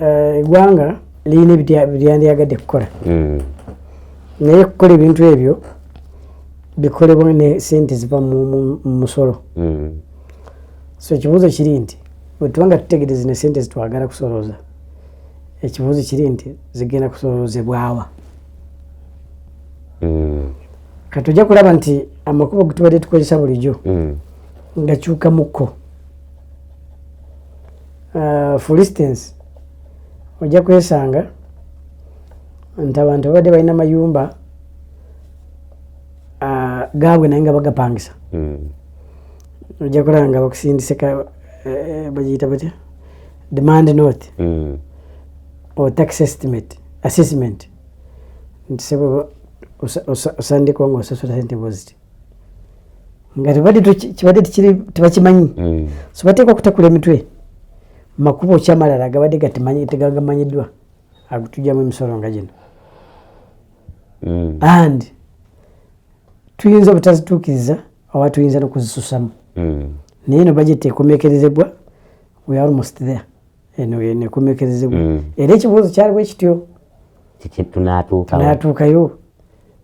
Eggwanga lirina byandyagadde kukola, naye kukola ebintu ebyo bikolebwa ne sente ziva mu musolo. So ekibuuzo kiri nti bwe tuba nga tutegeere zino sente zitwagala kusolooza, ekibuuzo kiri nti zigenda kusoloozebwawa? Kati ojja kulaba nti amakubo getubadde tukozesa bulijjo ngakyukamukko. For instance, ojja kwesanga nti abantu babadde balina mayumba gaabwe naye nga bagapangisa. Ojja kulaba nga bakusindise bagiyita batya, demand note or tax estimate assessment nti sebo osandikwa nga osasula sente bweziti, nga tebadde kibadde tebakimanyi. So bateekwa kutakula emitwe makubo ki amalala gabadde tegagamanyiddwa agutujjamu emisolo nga gino. And tuyinza obutazituukiriza oba tuyinza n'okuzisusamu, naye eno budget ekomekerezebwa, we are almost there. Eno ekomekerezebwa. Era ekibuuzo kyali bwe kityo. Kiki tunaatuukawo? Tunatuukayo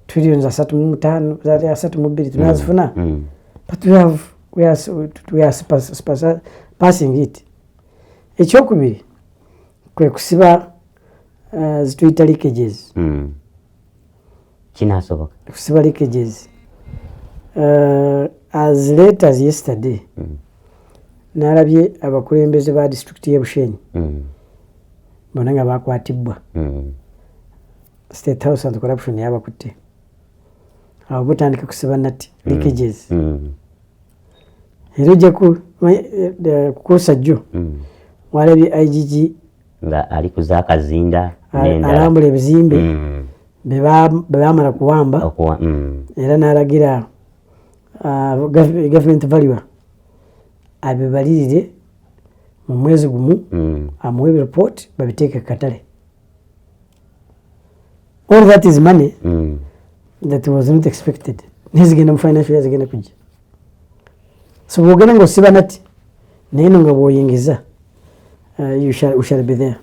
trillions 35, zaali 32, tunazifuna? But we are passing it. Ekyokubiri kwe kusiba zituyita leakages. Kinasoboka? Kusiba leakages. As late as yesterday, nalabye abakulembeze ba disitulikiti y'e Bushenyi bonna nga bakwatibwa. State House Anti Corruption yabakutte. Awo butandika kusiba nati leakages. Era ojja kukuusa jjo walabye IGG nga ali kuzaakazinda n'endala. Alambula ebizimbe bye bamala kuwamba. Era n'alagira government valuer abibalirire mu mwezi gumu, amuwe report, babiteeke ku katale. All that is money that was not expected, naye zigenda mu financial year zigenda kujja. So bwogenda ngaosiba nati naye no nga bwoyingiza, we shall be there.